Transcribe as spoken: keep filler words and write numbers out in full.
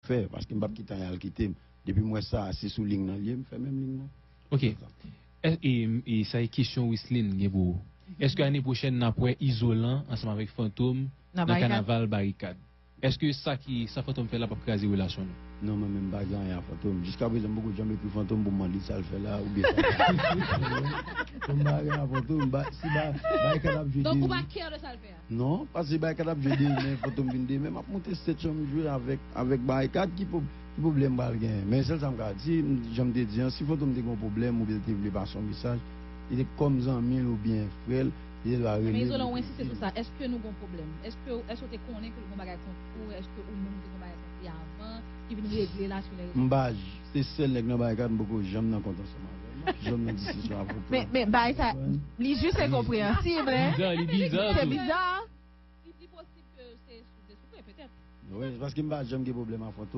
fè, paske m p ap kite anyen al kite m. Depi m wè sa, se sou liy nan l ye, m fè menm liy nan. Ok. E, e, e sa e kesyon Wislin gen pou ou. Èske ane pwochèn n ap wè Izolan ansanm avèk Fantom nan kanaval Barikad? Èske sa ki, sa Fantom fè la p ap kraze relasyon nou? Non, mwen menm m pa gen anyen a Fantom. Jiska prezan, m poko janm ekri Fantom pou m mande l sa l fè la, oubyen sa l fè. Bon, m pa gen anyen a Fantom, m pa, si ba, Barikad ap jwe Donk, ou pa demen. Kè de sa l fè a? Non, paske Barikad ap jwe demen, Fantom vin demen, m ap monte stage m jwe avèk, avèk Barikad, ki pwob-, ki pwoblèm pral genyen? Men sèl sa m ka di, m, jan m te di an, si Fantom te gen yon pwoblèm oubyen l te vle pase yon mesaj, li te kòm zanmi l oubyen frè l, li te dwa rele. Men Izolan, ou ensiste sou sa. Èske nou gen yon pwoblèm? Èske, èske w te konnen ke l gen yon bagay kont ou? Èske ou menm ou te gen yon bagay kont li avan? Ki vin regle la sou lè rezo? M pa j-, se sèl nèg nan Barikad m poko janm nan kont ansanm avè l. M ap janm nan diskisyon avè l. Men, men, bagay sa, li jis enkonpreyansib, hein? Bizarre, li bizarre. Se tou bizarre. Li, li posib ke se sou de soufle, petèt. Wi, paske m pa janm gen pwoblèm a Fantom.